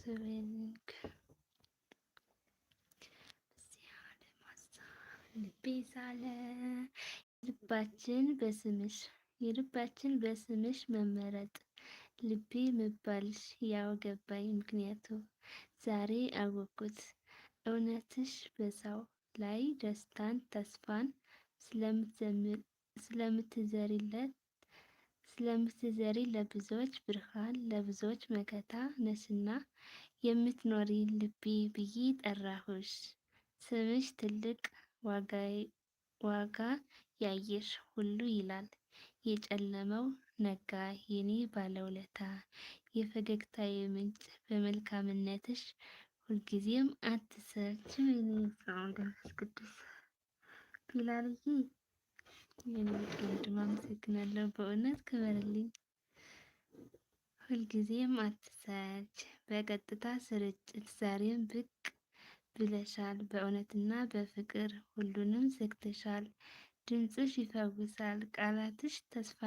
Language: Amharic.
ስዊንግ ልቤ ሳለ ልባችን በስምሽ የልባችን በስምሽ መመረጥ ልቤ መባልሽ ያው ገባኝ ምክንያቱ ዛሬ አወቅኩት። እውነትሽ በሰው ላይ ደስታን ተስፋን ስለምትዘሪ ለብዙዎች ብርሃን ለብዙዎች መከታ ነሽና የምትኖሪ ልቤ ብዬ ጠራሁሽ። ስምሽ ትልቅ ዋጋ ያየሽ ሁሉ ይላል። የጨለመው ነጋ የኔ ባለውለታ የፈገግታዬ ምንጭ በመልካምነትሽ ሁልጊዜም አትሰልችም። የኔ መንፈስ ቅዱስ ቢላልዬ የኔ ወንድም አመሰግናለሁ። በእውነት ክበርልኝ። ሁልጊዜም አትሰልች። በቀጥታ ስርጭት ዛሬም ብቅ ብለሻል። በእውነትና በፍቅር ሁሉንም ዘግተሻል። ድምፅሽ ይፈውሳል፣ ቃላትሽ ተስፋ